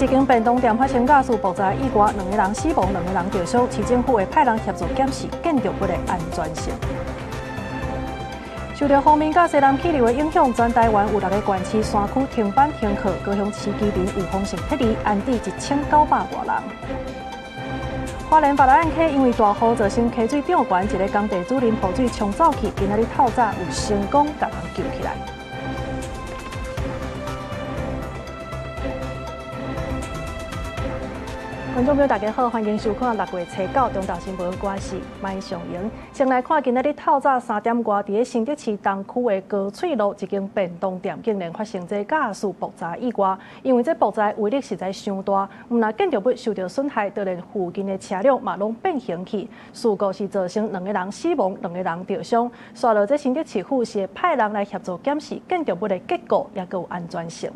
一間便當店發生瓦斯爆炸意外，兩個人死亡，兩個人著傷。市政府會派人協助檢視建築物的安全性。受著鋒面佮西南氣流的影響，全台灣有六个縣市山區停班停課，高雄市居民有風性撤離，安置1900外人。花蓮白蘭溪因為大雨造成溪水漲懸，一个工地主任雨水沖走去，今仔日透早有成功共人救起來。觀眾朋友，大家好，歡迎收看六月初九中昼新聞，我是麥尚瑩。先來看今仔日透早3點外，佇咧新竹市東區的高翠路一間便當店，竟然發生這瓦斯爆炸意外。因為這爆炸威力實在傷大，毋但建築物受著損害，就連附近的車輛嘛攏變形去。事故是造成兩個人死亡，兩個人著傷。煞落這新竹市府是會派人來協助檢視建築物的結構，抑閣有安全性。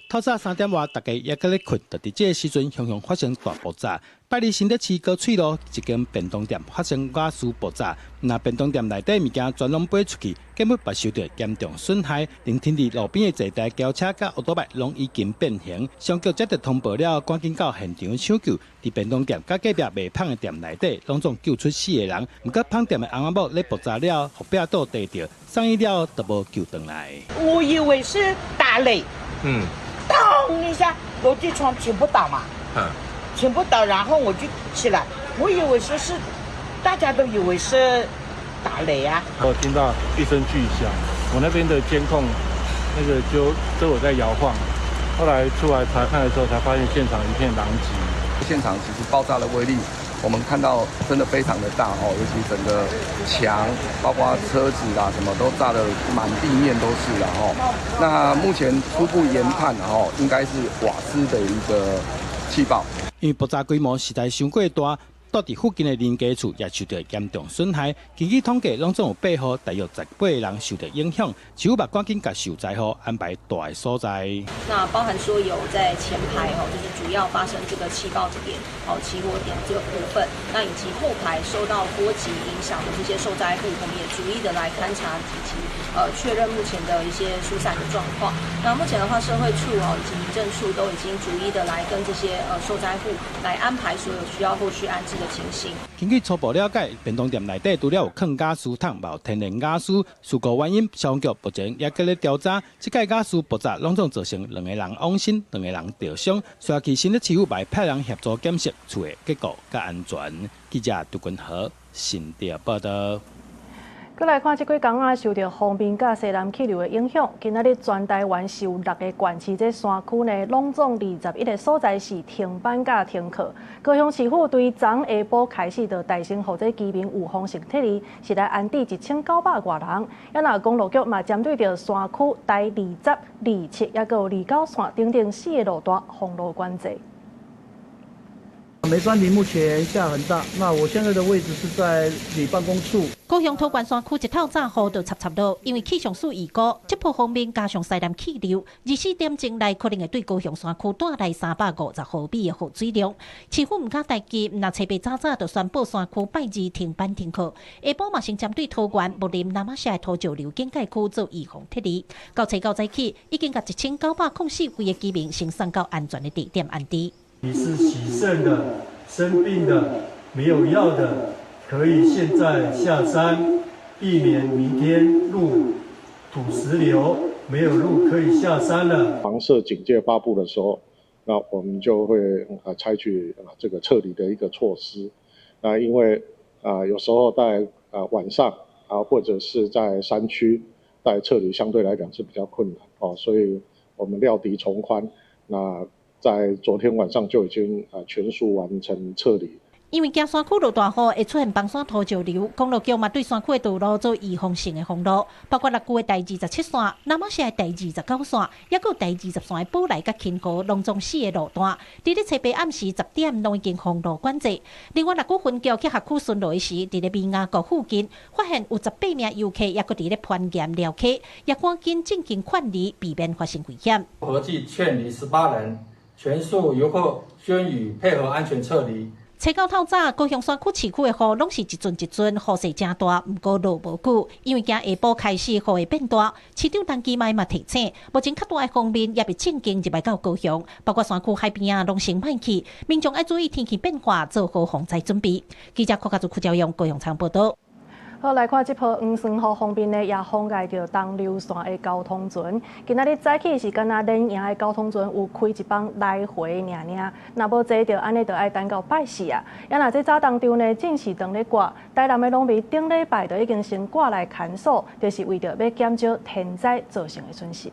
透早3點外，大家猶閣咧睏，就佇這个時陣，雄雄發生大爆炸。拜二新竹市高翠路一間便當店發生瓦斯爆炸，若便當店內底物件全攏飛出去，建物嘛受著嚴重損害，連停佇路邊的坐台轎車佮歐多擺攏已經變形。消防局接著通報了，趕緊到現場搶救。佇便當店佮隔壁賣麭的店內底，攏總救出四個人。毋過麭店的翁仔某咧爆炸了，予壁倒地著，送醫了都無救轉來。我以為是打雷。咚一下，落地窗全部倒嘛，全部倒，然後我就起來，我以為說是，大家都以為是打雷啊。我聽到一聲巨響，我那邊的監控那個就都有在搖晃，後來出來查看的時候，才發現現場一片狼藉。現場其實爆炸的威力，我們看到真的非常的大哦，尤其整個牆，包括車子啊，什麼都炸得滿地面都是了哦。那目前初步研判哦，應該是瓦斯的一個氣爆。因為爆炸規模實在傷過大，住佇附近的人家厝也受著嚴重損害。根據統計，攏總有八戶，大約18個人受著影響。市府嘛趕緊共受災戶安排蹛的所在。那包含說有在前排哦，就是主要發生這個氣爆點哦、起火點這個部分。那以及後排受到波及影響的這些受災戶，我們也逐一的來勘察以及確認目前的一些疏散的狀況。那目前的話，社會處哦以及民政處都已經逐一的來跟這些受災戶來安排所有需要後續安置的情形。根據初步了解，便當店內底除了有囥瓦斯桶，嘛有天然瓦斯。事故原因，消防局目前猶閣咧調查。這擺瓦斯爆炸，攏總造成兩個人往生，兩個人著傷。煞去新竹市府嘛會派人協助檢視厝的結構佮安全。記者杜君豪新竹報導。閣來看這幾工仔，受著鋒面佮西南氣流的影響，今仔日全台灣是有六个縣市這山區呢，攏總21個所在是停班佮停課。高雄市府對昨下晡開始就帶先予這居民有風性撤離，是來安置1900外人。抑若公路局嘛針對著山區台20、27，抑閣有29線等等四个路段封路管制。梅山林目前下很大，那我現在的位置是在里辦公處。高雄桃園山區一透早雨就插插落，因為氣象署預估，這波鋒面加上西南氣流，24點鐘內可能會對高雄山區帶來350毫米的雨水量。市府毋敢代誌，毋若初八早早就宣布山區拜二停班停課。下晡嘛先針對桃園、木林、那瑪夏的土石流警戒區做預防撤離。到初九早起，已經共1904位的居民先送到安全的地點安置。你是洗腎的、生病的、沒有藥的，可以現在下山，避免明天路土石流，沒有路可以下山了。黃色警戒發布的時候，那我們就會採取這個撤離的一個措施。那因為有時候在晚上啊，或者是在山區，在撤離相對來講是比較困難哦，所以我們料敵從寬。那在昨天晚上就已經全數完成撤離。因為驚山區落大雨會出現崩山土石流，公路局嘛對山區的道路做預防性的封路，包括六龜的台27線、那瑪夏的台29線，抑閣有台20線的寶來佮芹湖，攏總四个路段，佇咧初八暗時10點攏已經封路管制。另外，六龜分局去轄區巡邏時，佇咧美亞谷附近發現有18名遊客抑閣佇咧攀岩寮溪，也趕緊進行勸離，避免發生危險。合計勸離18人。全數遊客均予配合安全撤離。初九透早，高雄山區市區的雨攏是一陣一陣，雨勢誠大，毋過落無久，因為驚下晡開始雨會變大。市長陳其邁嘛提醒，目前較大的鋒面猶未正經入來到高雄，包括山區海邊仔攏先慢去，民眾愛注意天氣變化，做好防災準備。記者郭家祖、柯昭勇高雄場報道。好，來看這波黃酸雨鋒面呢，也覆蓋著東流線的交通船。今仔日早起是敢若連營的交通船有開一班來回爾爾，若無坐著按呢，就愛等到拜四啊。啊若這早東場呢，正是當咧割，台南的農民頂禮拜就已經先掛來牽手，就是為著欲減少天災造成的損失。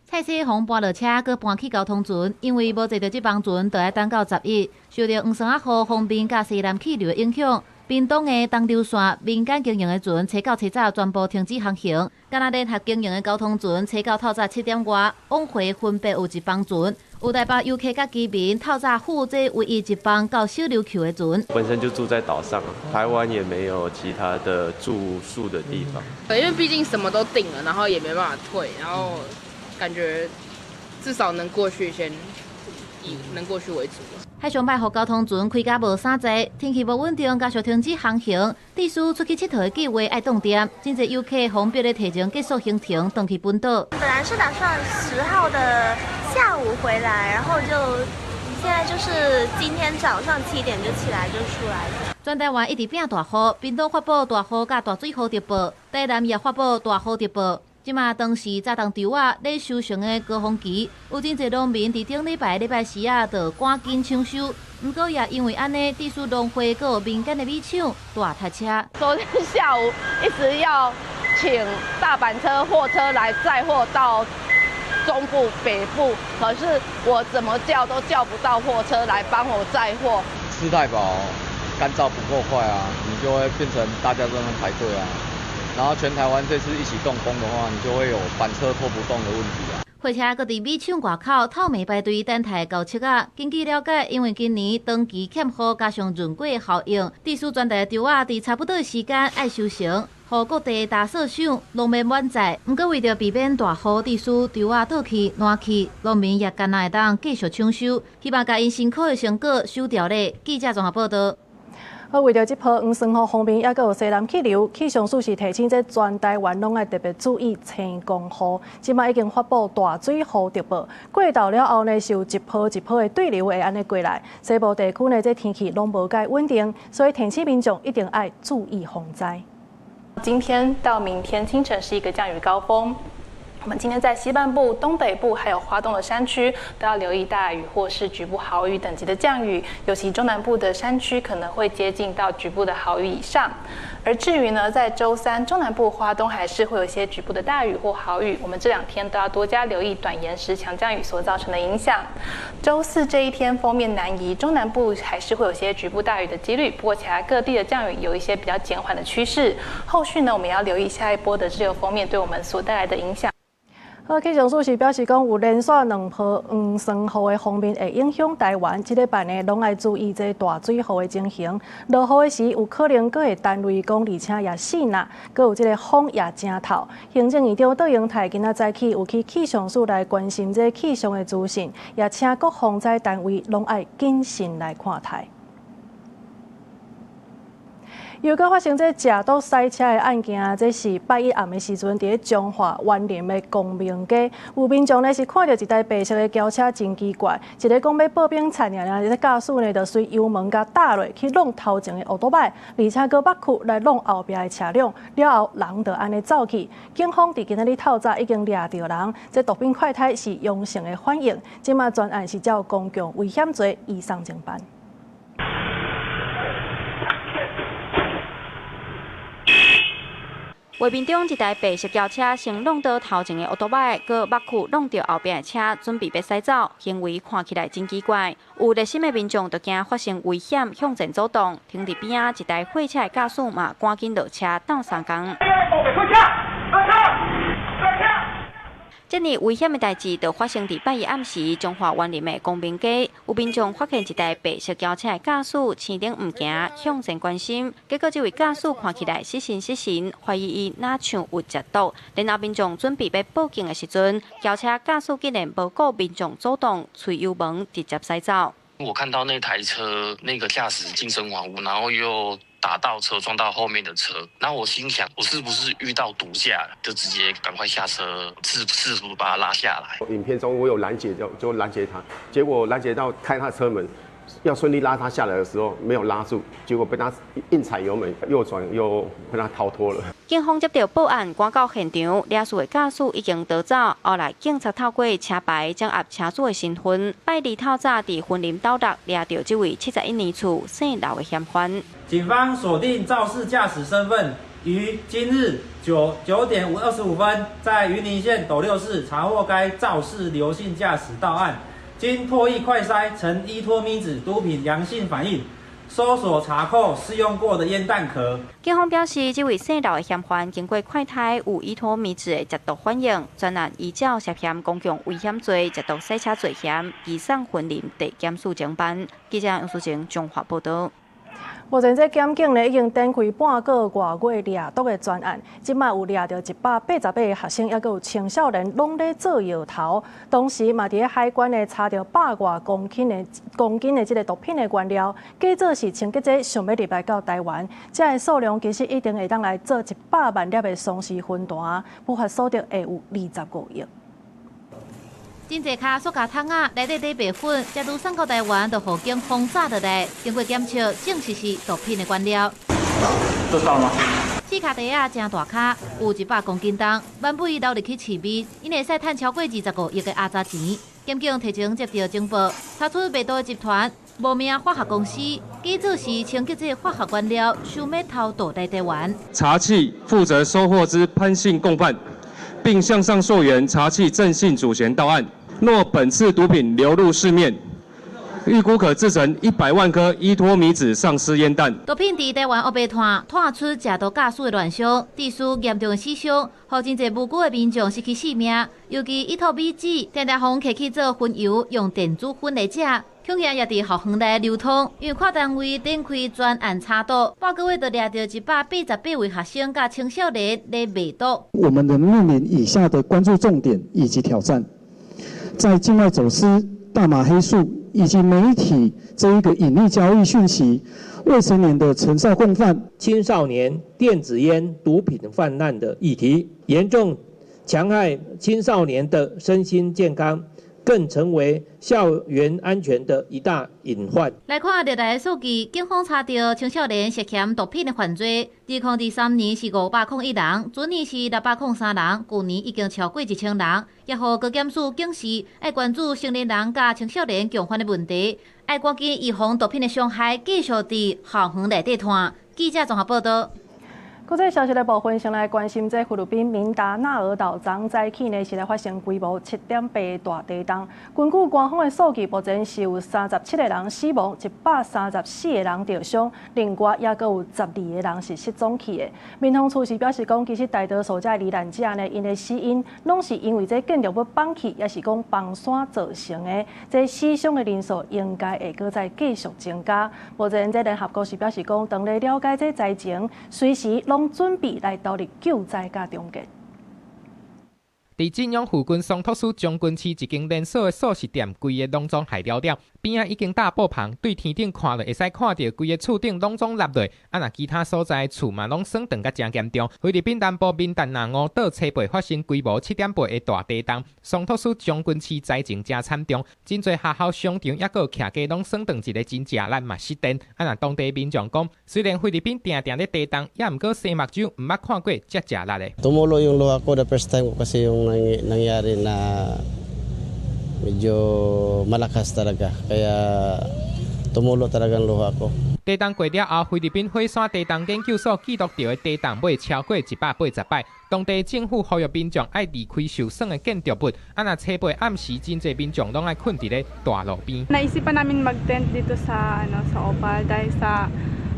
蔡世宏搬落車，閣搬去交通船，因為無坐著這班船，就愛等到11。受著黃酸仔雨鋒面佮西南氣流的影響，屏東的東流線民間經營的船，初九、初早全部停止航行。敢若聯合經營的交通船，初九透早7點外往回分別有一班船，有台北遊客佮居民透早負責唯一一班到小琉球的船。本身就住在島上，台灣也沒有其他的住宿的地方。對，因為畢竟什麼都訂了，然後也沒辦法退，然後感覺至少能過去先，以能過去為主。海上拜予交通船開甲無三載，天氣無穩定，加上停止航行，致使出去𨑨迌的計畫愛凍定。真濟遊客方便咧提前結束行程，轉去本島。本來是打算10號的下午回來，然後就現在就是今天早上7點就起來就出來了。全台灣一直變大雨，屏東發布大雨佮大水雨特報，台南也發布大雨特報。這馬當時早東場仔咧收成的高峰期，有真濟農民佇頂禮拜禮拜四仔就趕緊搶收。毋過也因為按呢，致使農會閣有民間的米廠大塞車。昨天下午一直要請大板車、貨車來載貨到中部、北部，可是我怎麼叫都叫不到貨車來幫我載貨。吃太飽，乾燥不夠快啊，你就會變成大家都在排隊啊。然後全台灣這次一起動工的話，你就會有板車拖不動的問題啊。貨車閣佇米廠外口透暝排隊等待交車仔。根據了解，因為今年長期欠雨，加上潤過效應，致使全台場仔佇差不多的時間愛收成，予各地大細廠攏免滿載。毋過為著避免大雨致使場仔倒去爛去，農民也干焦會當繼續搶收，希望共𪜶辛苦的成果收掉咧。記者綜合報道。好，為著這波黃酸雨鋒面，猶閣有西南氣流，氣象署是提醒這全台灣攏愛特別注意青光雨。這馬已經發布大水雨特報，過晝了後呢，是有一波一波的對流會按呢過來。西部地區呢，這天氣攏無蓋穩定，所以提醒民眾一定愛注意防災。今天到明天清晨是一個降雨高峰。我們今天在西半部、東北部還有花東的山區都要留意大雨或是局部豪雨等級的降雨，尤其中南部的山區可能會接近到局部的豪雨以上。而至於呢，在週三中南部、花東還是會有一些局部的大雨或豪雨，我們這兩天都要多加留意短延時強降雨所造成的影響。週四這一天鋒面南移，中南部還是會有些局部大雨的幾率，不過其他各地的降雨有一些比較減緩的趨勢。後續呢，我們也要留意下一波的滯留鋒面對我們所帶來的影響。好，氣象署是表示講，有連續兩波黃酸雨的鋒面會影響台灣，這禮拜呢，攏愛注意這大水雨的情形。落雨的時有可能閣會單雷公，而且也四若，閣有這个風也誠透。行政院長卓榮泰今仔早起有去氣象署來關心這氣象的資訊，也請各防災單位攏愛謹慎來看待。又閣發生這食毒駛車的案件，這是拜一暗的時陣，佇咧彰化員林的光明街，有民眾呢是看著一台白色的轎車真奇怪，一个講欲報警察爾爾，這个駕駛呢就隨油門共踏落去挵頭前的歐多擺，而且閣捌去來挵後壁的車輛，了後人就按呢走去。警方佇今仔日透早已經掠著人，這毒品快篩是陽性的反應，這馬全案是照公共危險罪移送偵辦。畫面中一台白色轎車先挵倒頭前的歐多擺，閣捌去挵著後壁的車，準備欲駛走，行為看起來真奇怪。有熱心的民眾就驚發生危險，向前阻擋。停佇邊仔一台貨車的駕駛嘛，趕緊落車鬥相共。這爾危險的代誌就發生佇拜一暗時，彰化員林的光明街，有民眾發現一台白色轎車的駕駛青燈毋行，向前關心，結果這位駕駛看起來失神失神，懷疑伊若像有食毒。然後民眾準備欲報警的時陣，轎車駕駛竟然無顧民眾阻擋，催油門直接駛走。我看到那台車，那個駕駛精神恍惚，然後又打倒車撞到後面的車，然後我心想，我是不是遇到毒駕了？就直接趕快下車，試圖把他拉下來。影片中我有攔截，就攔截他，結果攔截到開他車門，要順利拉他下來的時候，沒有拉住，結果被他硬踩油門，右轉又被他逃脫了。警方接到報案，趕到現場，肇事的駕駛已經逃走。後來警察透過車牌掌握車主的身份，拜二透早佇雲林斗六掠著這位71年次姓劉的嫌犯。警方鎖定肇事駕駛身份，於今日9點25分，在雲林縣斗六市查獲該肇事劉姓駕駛到案。經唾液快篩呈依托咪酯毒品陽性反應，搜索查扣使用過的煙彈殼。警方表示，這位姓劉的嫌犯經過快篩有依托咪酯的食毒反應，專案依照涉嫌公共危險罪、食毒洗車罪嫌，移送雲林地檢署偵辦。記者楊淑靜綜合報導。目前這檢警呢已經展開半個外月掠毒的專案，這擺有掠著188個學生，抑閣有青少年，攏咧做搖頭。同時嘛，佇咧海關呢查著100外公斤的這个毒品的原料，假做是清潔劑，想欲入來到台灣。這个數量其實一定會當來做100萬粒的鬆屍粉團，不法所得會有25億。真濟跤塑膠桶仔內底佇白粉，才拄送到台灣，就予警方抓落來。經過檢測，證實是毒品的原料。這到嗎？四跤袋仔誠大跤，有100公斤重，原本流入去市面，𪜶會使趁超過25億的阿雜錢。檢警提前接著情報，查出賣毒的集團無名化學公司，假做是清潔劑化學原料，想欲偷渡來台灣。查緝負責收貨之潘姓共犯，並向上溯源查緝鄭姓主嫌到案。若本次毒品流入市面，預估可製成100萬顆依托咪酯喪屍煙彈。毒品佇台灣烏白湠，湠出食毒駕駛的亂象，致使嚴重的死傷，予真濟無辜的民眾失去性命。尤其依托咪酯，定定予人提去做薰油，用電子薰來食，恐驚也佇校園內流通。因為跨單位展開專案查毒，半個月就掠著188位學生佮青少年咧賣毒。我們仍面臨以下的關注重點以及挑戰。在境外走私、大麻黑素以及媒體這一個隱匿交易訊息、未成年的成少共犯、青少年電子菸毒品泛濫的議題，嚴重戕害青少年的身心健康，更成為校園安全的一大隱患。來看歷來的數據，警方查著青少年涉嫌毒品的犯罪，2023年是501人，去年是603人，舊年已經超過1000人，也予高檢署警示，愛關注成年人佮青少年共犯的問題，愛趕緊預防毒品的傷害，繼續佇校園內底湠。記者綜合報導。國際消息的部分，先來關心這菲律賓民達納爾島昨早起呢是來發生規模7.8大地動。根據官方的數據，目前是有37個人死亡，134個人著傷，另外抑閣有12個人是失蹤去的。民防處是表示講，其實大多數這罹難者呢，𪜶的死因攏是因為這建築物崩去，抑是講崩山造成的。這死傷的人數應該會閣再繼續增加。目前這聯合國是表示講，當咧了解這災情，隨時攏準備來投入救災佮重建。佇晉陽附近桑托斯將軍市一間連鎖的速食店，規个攏總害了了，邊仔一間大布棚，對天頂看落會使看著規个厝頂攏總落落，啊若其他所在厝嘛攏損斷甲誠嚴重。菲律賓南部民達納俄島初八發生規模7.8的大地動，桑托斯將軍市災情誠慘重，真濟學校、商場抑閣徛家攏損斷一个真濟力嘛失電。啊若當地民眾講，雖然菲律賓定定咧地動，抑毋過西目睭毋捌看過遮濟力的。 Tumulo yung luha ko the first time kasi yung nangyari na medyo malakas talaga. Kaya tumulo talaga ang luha ko. 地動過了後，菲律賓火山地動研究所記錄著的地動未超過180擺。當地政府呼籲民眾愛離開受損的建築物。啊，若初八暗時，真濟民眾攏愛睏佇咧大路邊。 Naisipan namin mag-tent dito sa Opal dahil sa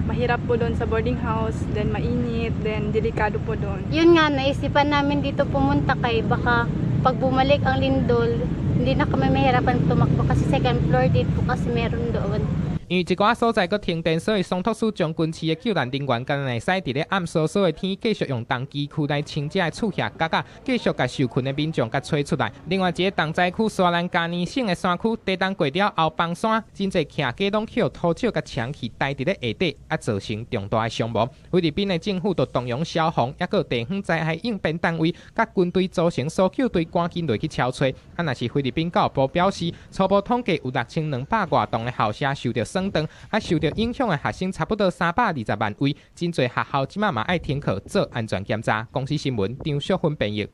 mahirap po doon sa boarding house, then mainit, then delikado po doon. Yun nga, naisipan namin dito pumunta kay baka pag bumalik ang lindol, hindi na kami mahirapan tumakbo kasi second floor din po kasi meron doon. 因因為一寡所在閣停電，所以桑托斯將軍市的救難人員敢若會使佇咧暗嗖嗖的天，繼續用重機具來清這个厝瓦角，繼續共受困的民眾共揣出來。另外一个重災區沙蘭加尼省的山區，地震過了後崩山，真濟徛家攏予土石共牆去待佇咧下底，啊造成重大的傷亡。菲律賓的政府就動用消防，抑閣有地方災害應變單位，佮軍隊組成搜救隊，趕緊落去搜揣。啊，若是菲律賓教育部表示，初步統計有6200外棟的校舍受著損斷，啊，受著影響的學生差不多320萬位，真濟學校這馬嘛愛停課做安全檢查。公視新聞張淑芬編譯。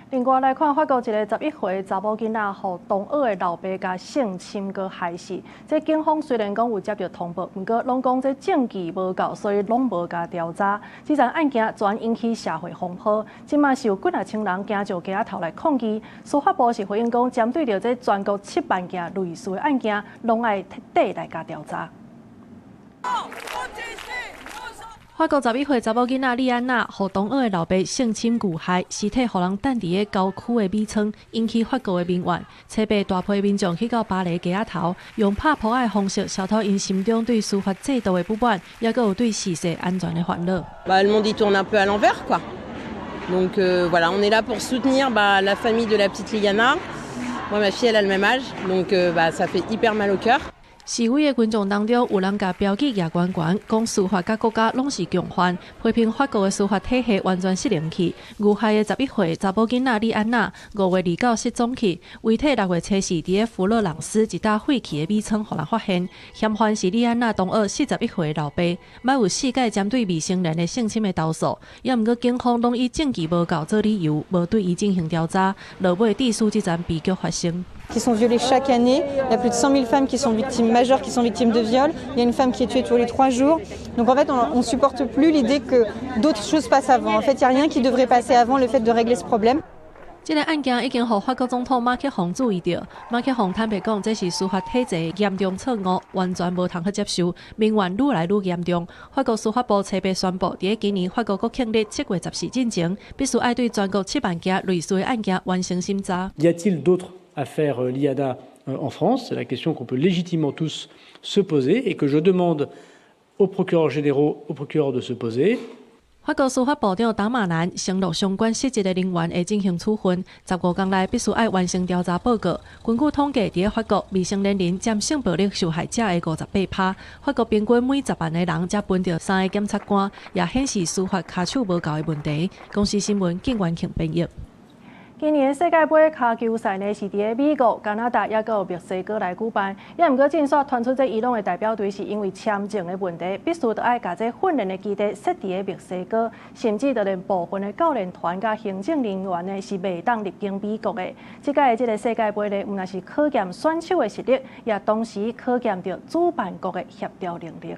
另外來看，法國一个11歲查某囡仔，予同學的老爸共性侵閣害死。這警方雖然講有接著通報，毋過攏講這證據無夠，所以攏無共調查。這樁案件全引起社會風波，這馬是有幾若千人行上街仔頭來抗議。司法部是回應講，針對著這全國7萬件類似的案件，攏愛徹底來共調查。法國11歲查某囡仔莉安娜，予同學的老爸性侵遇害，屍體予人擲佇咧郊區的米倉，引起法國的民怨。初八大批民眾去到巴黎街仔頭，用拍噗仔的方式，消除𪜶心中對司法制度的不滿，抑閣有對事實安全的煩惱。 Bah, le monde il tourne un peu à l'envers, quoi. Donc voilà, on est là pour soutenir bah, la famille de la petite Liana. Moi, ma fille, elle a le même âge, donc bah, ça fait hyper mal au cœur. 示威的群眾當中，有人共標記舉懸懸，講司法佮國家攏是共犯，批評法國的司法體系完全失靈去。遇害的11歲查某囡仔莉安娜，5月29失蹤去，遺體6月初四佇咧弗洛朗斯一搭廢棄的米倉予人發現，嫌犯是莉安娜同學41歲的老爸。捌有四擺針對未成年的性侵的投訴，也毋過警方攏以證據無夠做理由，無對伊進行調查，落尾致使這樁悲劇發生。 Qui sont violées chaque année. Il y a plus de 100 000 femmes qui sont victimes majeures, qui sont victimes de viol. Il y a une femme qui est tuée tous les 3 jours. Donc en fait, on ne supporte plus l'idée que d'autres choses passent avant. En fait, il n'y a rien qui devrait passer avant le fait de régler ce problème. 這个案件已經予法國總統馬克宏注意著。馬克宏坦白講，這是司法體制的嚴重錯誤，完全無通去接受。民怨愈來愈嚴重。法國司法部初八宣布，佇咧今年法國國慶日7月14進前，必須愛對全國7萬件類似的案件完成審查。 Y a-t-il d'autres affaires Liana en France? C'est la question qu'on peut légitimement tous se poser et que je demande aux procureurs généraux, aux procureurs de se poser. 法國司法部長達馬蘭承諾，相關失職的人員會進行處分，15天內必須愛完成調查報告。根據統計，佇咧法國未成年人佔性暴力受害者的58%。法國平均每10萬个人才分著三个檢察官，也顯示司法跤手無夠的問題。公視新聞靳元慶編譯。今年世界盃跤球賽呢，是佇咧美國、加拿大，抑閣有墨西哥來舉辦。也毋過，進煞傳出這伊朗的代表隊是因為簽證的問題，必須著愛共這訓練的基地設佇咧墨西哥，甚至著連部分的教練團佮行政人員呢是袂當入境美國的。這擺的這个世界盃呢，毋但是考驗選手的實力，也同時考驗著主辦國的協調能力。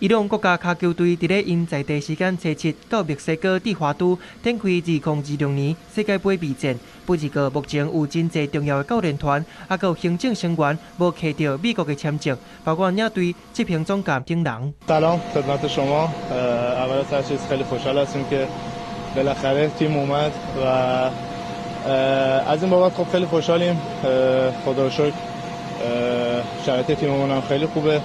伊朗國家跤球隊佇咧𪜶在地時間初七到墨西哥蒂華都展開2026年世界盃備戰。不過目前有真濟重要的教練團，抑閣有行政成員無摕著美國的簽證，包括領隊、執行總監等人。 سلام خدمت شما اول از هر چیز خیلی خوشحال هستیم که بالاخره تیم اومد و از این بابت خب خیلی خوشحالیم خدا رو شکر شرایط تیممون هم خیلی خوبه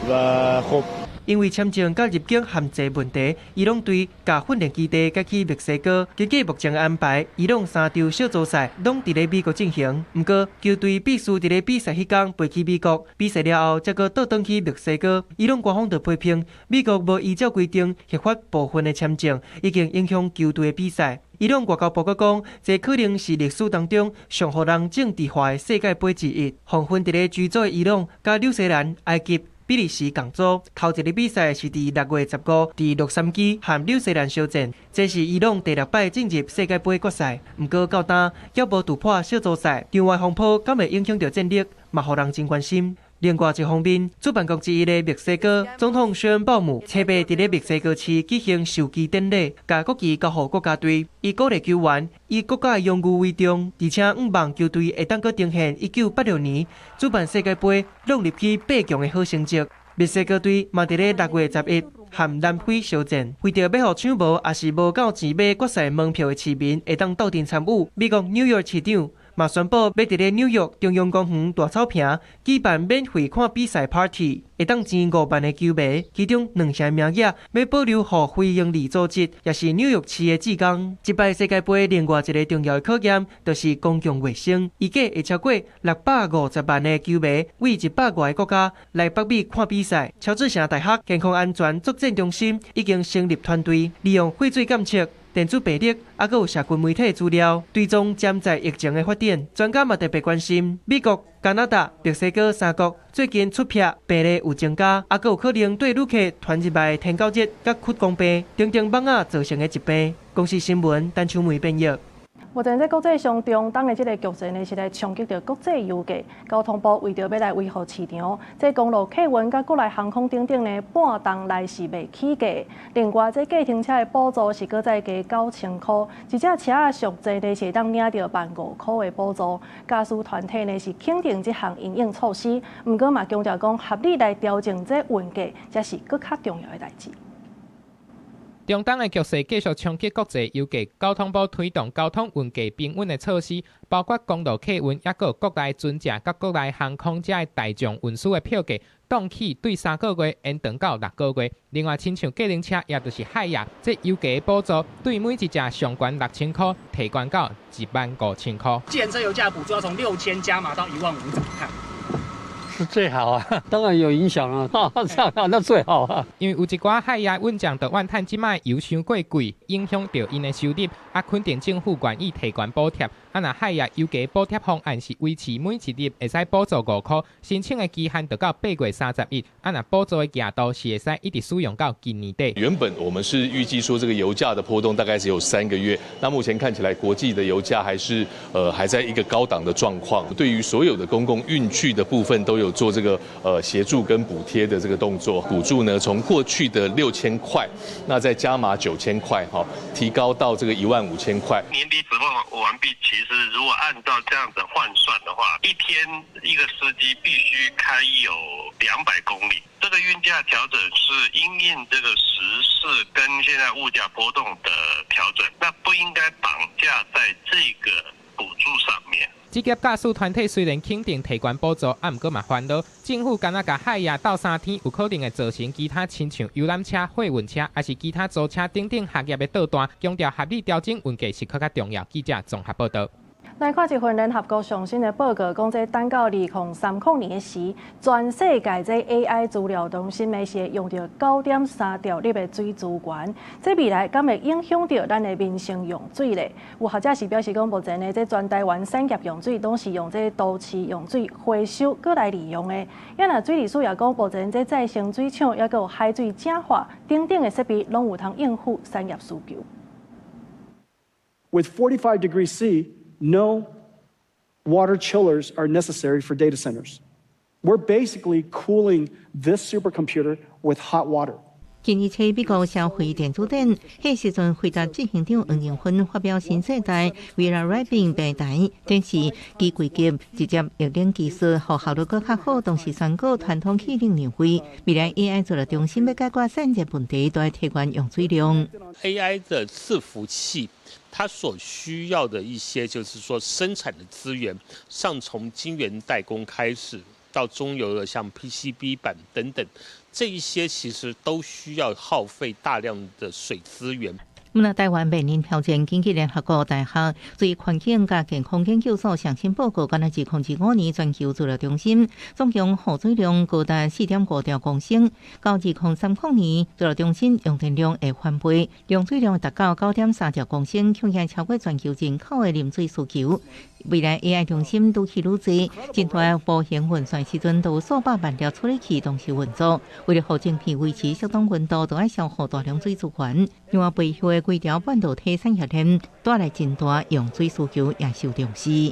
و خب 因為簽證佮入境限制問題，伊朗隊共訓練基地改去墨西哥。根據目前的安排，伊朗三場小組賽攏佇咧美國進行。毋過球隊必須佇咧比賽彼工飛去美國，比賽了後才閣倒轉去墨西哥。伊朗官方就批評美國無依照規定核發部分的簽證，已經影響球隊的比賽。伊朗外交部閣講，這可能是歷史當中上予人政治化的世界盃之一。黃昏佇咧 G 組的伊朗、佮紐西蘭、埃及、比利時共組，頭一日比賽是佇6月15，佇洛杉磯和紐西蘭相戰。這是伊朗第六擺進入世界盃決賽，毋過到今猶無突破小組賽，場外風波敢會影響著戰力，嘛予人真關心。另外一方面，主辦國之一的墨西哥總統宣鮑姆，初八佇咧墨西哥市舉行授旗典禮，共國旗交予國家隊，伊鼓勵球員以國家的榮譽為重，而且向望球隊會當閣呈現1986年主辦世界盃攏入去八強的好成績。墨西哥隊嘛佇咧6月11和南非相戰，為著欲予搶無抑是無夠錢買決賽門票的市民會當鬥陣參與，美國紐約市長嘛宣布欲佇咧紐約中央公園大草坪舉辦免費看比賽 party，會當捐5萬个球迷，其中兩成名額欲保留予非營利組織，也是紐約市的志工。這擺世界盃另外一个重要的考驗，就是公共衛生。預計會超過650萬个球迷，對100外个國家來北美看比賽。喬治城大學健康安全作戰中心已經成立團隊，利用廢水檢測、電子病歷，猶閣有社群媒體資料，追蹤潛在疫情的發展。專家嘛特別關心，美國、加拿大、墨西哥三國最近出現病例有增加，猶閣有可能對旅客傳入來天狗熱佮屈光病等等蚊仔造成的疾病。公視新聞陳秋梅編譯。目前這國際上中東的這个局勢呢，是來衝擊著國際油價。交通部為著欲來維護市場，這公路客運佮國內航空等等呢，半冬來是袂起價。另外，這計程車的補助是閣再加9000箍，一隻車仔俗濟呢是會當領著15,000箍的補助。駕駛團體呢是肯定這項因應措施，毋過嘛強調講合理來調整這運價，才是閣較重要的代誌。中東的局勢繼續衝擊國際油價，交通部推動交通運價平穩的措施，包括公路客運，抑閣國內船隻佮國內航空遮的大眾運輸的票價，凍起對3個月延長到6個月。另外，親像計程車，也就是海亞，這油價補助對每一隻上懸6000箍，提懸到15,000箍。計程車油價補助要從6000加碼到15,000，怎麼看？是最好啊，當然有影響啊，這樣那最好啊。因為有一寡海亞運將就怨嘆這擺油傷過貴，影響著𪜶的收入，啊，肯定政府願意提懸補貼。啊，若海亞油價補貼方案是維持每一日會使補助5箍，申請的期限就到8月31。啊，若補助的額度是會使一直使用到今年底。原本我們是預計說這個油價的波動大概只有3個月，那目前看起來國際的油價還是還在一個高檔的狀況。對於所有的公共運具的部分都有做這個協助跟補貼的這個動作，補助呢從過去的6000塊，那再加碼9000塊，哈，提高到這個15,000塊。年底指望完畢，其實如果按照這樣子換算的話，一天一個司機必須開有200公里。這個運價調整是因應這個時事跟現在物價波動的調整，那不應該綁架在這個補助上面。職業駕駛團體雖然肯定提懸補助，啊，毋過嘛煩惱，政府敢若共海亞鬥三天，有可能會造成其他親像遊覽車、貨運車，抑是其他租車等等行業的倒單，強調合理調整運價是閣較重要。記者綜合報導。來看一份聯合國上新的報告，講這等到2030年的時，全世界這 AI 資料中心的是會用著9.3兆粒的水資源。這未來敢會影響著咱的民生用水咧？有學者是表示講，目前的這全台灣產業用水攏是用這都市用水回收閣來利用的。啊若水利署也講，目前這再生水廠抑閣有海水淨化等等的設備，攏有通應付產業需求。 With 45 degrees C, no water chillers are necessary for data centers. We're basically cooling this supercomputer with hot water. 今年初美國消費電子展，彼時陣輝達執行長黃仁勳發表新世代 Vera Rubin 平台，展示機櫃級直接液冷技術，予效率閣較好。同時宣告傳統氣冷認廢，未來 AI 資料中心欲解決散熱問題，都愛提懸用水量。 AI 的伺服器，它所需要的一些，就是說生產的資源，上從晶圓代工開始，到中游的像 PCB 板等等，這一些其實都需要耗費大量的水資源。毋過台灣面臨挑戰，根據聯合國大學水環境佮健康研究所上新報告，敢若2025年全球資料中心總共耗水量高達4.5兆公升，到2030年資料中心用電量會翻倍，用水量會達到9.3兆公升，貢獻超過全球人口的飲水需求。未來 AI 中心愈起愈濟，真大模型運算時陣都有數百萬粒處理器同時運作，為了予晶片維持適當溫度，都愛消耗大量水資源。另外，背後的規條半導體產業鏈帶來真大用水需求，也受重視。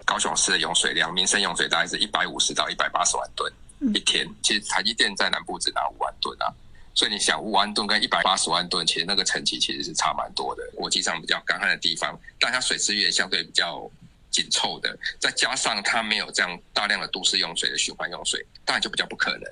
高雄市的用水量，民生用水大概是150到180萬噸一天。其實台積電在南部只拿5萬噸啊，所以你想5萬噸跟180萬噸，其實那個層級其實是差蠻多的。國際上比較乾旱的地方，但它水資源相對比較緊湊的，再加上它沒有這樣大量的都市用水的循環用水，當然就比較不可能。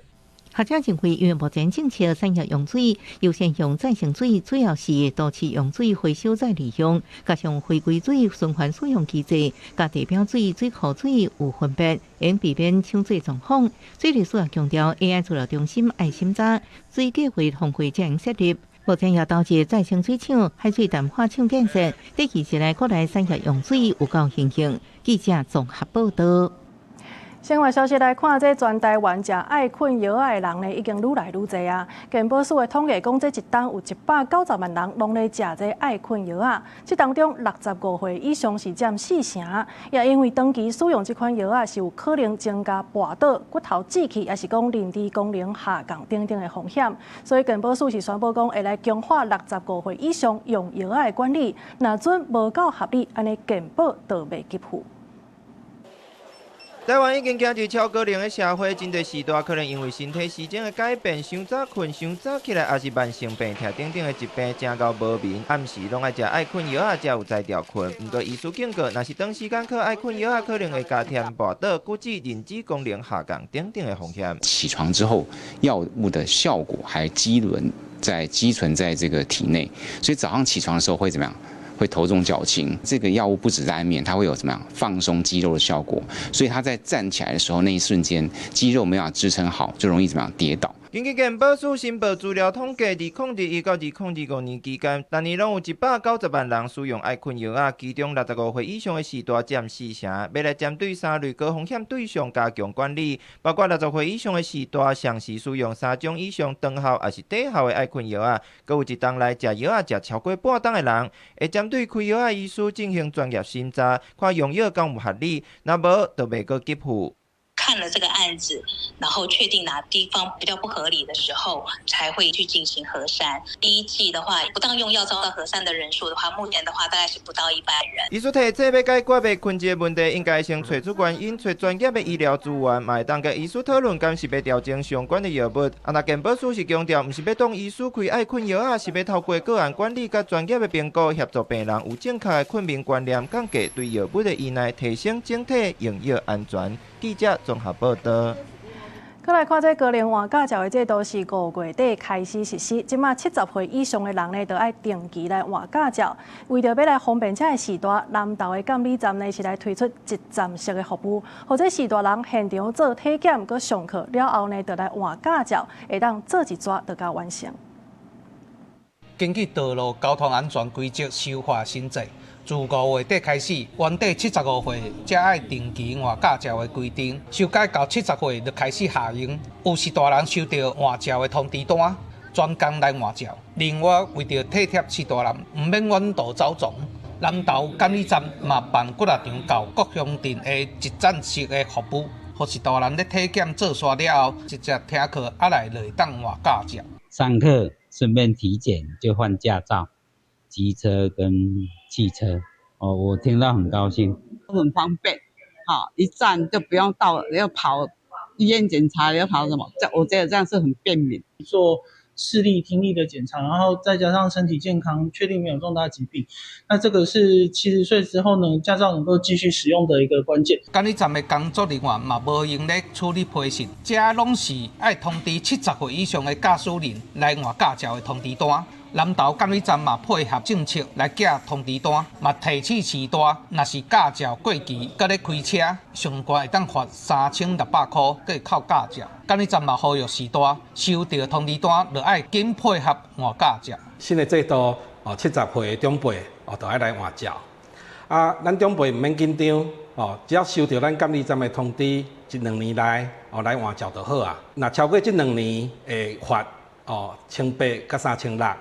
學者認為，因為目前政策產業用水優先用再生水，主要是都市用水回收再利用，加上回歸水循環使用機制，佮地表水、水庫水有分別，應避免搶水狀況。水利署也強調，AI 資料中心愛審查水計劃通過才能設立。目前也投入再生水廠、海水淡化廠建設，短期之內國內產業用水有夠應用。記者綜合報道。新聞消息來看，這全台灣食愛睏藥仔的人呢，已經愈來愈濟啊。健保署的統計講，這一冬有190萬人攏咧食這愛睏藥仔，這當中65歲以上是佔四成。也因為長期使用這款藥仔是有可能增加跋倒、骨頭志氣，抑是講認知功能下降等等的風險，所以健保署是宣布講，會來強化六十五歲以上用藥仔的管理。若準無夠合理，按呢健保就袂給付。台灣已經走入超高齡的社會，針對序大可能因為身體時鐘的改變，傷早睏、傷早起來，抑是慢性病疼等等的疾病，誠𠢕無眠，暗時攏愛食愛睏藥仔，才有才調睏。毋過醫師警告，若是長時間靠愛睏藥仔，可能會加添跋倒、骨質、認知功能下降等等的風險。起床之後，藥物的效果還積存在積存在這個體內，所以早上起床的時候會怎麼樣？會頭重腳輕，這個藥物不止在安眠，它會有怎麼樣放鬆肌肉的效果，所以他在站起來的時候，那一瞬間肌肉沒辦法支撐好，就容易怎麼樣跌倒。根據健保署申報資料統計，2021到2025年期間，逐年攏有190萬人使用愛睏藥仔，其中65歲以上的序大佔四成。欲來針對三類高風險對象加強管理，包括60歲以上的序大，同時使用三種以上長效抑是短效的愛睏藥仔，閣有一冬內食藥仔食超過半冬的人，會針對開藥仔醫師進行專業審查，看用藥敢有合理，若無就袂閣給付。看了這個案子，然後確定哪地方比較不合理的時候，才會去進行核刪。第一季的話，不當用藥遭到核刪的人數的話，目前的話大概是不到100人。醫師提醒，欲解決袂睏這個問題，應該先揣出原因，揣專業的醫療資源，嘛會當佮醫師討論，敢是欲調整相關的藥物。啊，若健保署是強調，毋是欲擋醫師開愛睏藥仔，是欲透過個案管理佮專業的評估，協助病人有正確的睏眠觀念，降低對藥物的依賴，提升整體用藥安全。記者綜合報道。閣來看這高齡換駕照的制度是5月底開始實施，這馬70歲以上的人呢，就愛定期來換駕照。為著欲來方便遮的序大，南投的監理站呢是來推出一站式的服務，予這序大人現場做體檢、閣上課了後呢，就來換駕照，會當做一逝就共完成。根據道路交通安全規則修法新制，自5月底開始，原底75歲才愛定期換駕照的規定，修改到70歲就開始適用。有序大人收到換照的通知單，專工來換照。另外，為著體貼序大人，毋免遠途走傱，南投監理站嘛辦幾若場到各鄉鎮的一站式的服務，予序大人咧體檢做煞了後，直接聽課啊來就會當換駕照。上課順便體檢就換駕照，機車跟汽車，哦，我聽到很高興，很方便，好，一站就不用到要跑醫院檢查，要跑什麼？這我覺得這樣是很便民。做視力、聽力的檢查，然後再加上身體健康，確定沒有重大疾病，那這個是70歲之後呢，駕照能夠繼續使用的一個關鍵。監理站的工作人員嘛無閒咧處理培訓，這攏是愛通知70歲以上的駕駛人來換駕照的通知單。南投監理站嘛配合政策來寄通知單，嘛提醒序大，若是駕照過期，閣咧開車，上懸會當罰3600箍，閣會扣駕照。監理站嘛呼籲序大，收著通知單，就愛緊配合換駕照。新的制度哦，70歲的長輩哦，就愛來換照。啊，咱長輩毋免緊張哦，只要收著咱監理站的通知，一兩年內哦來換照就好啊。若超過這兩年會罰哦1800佮3600。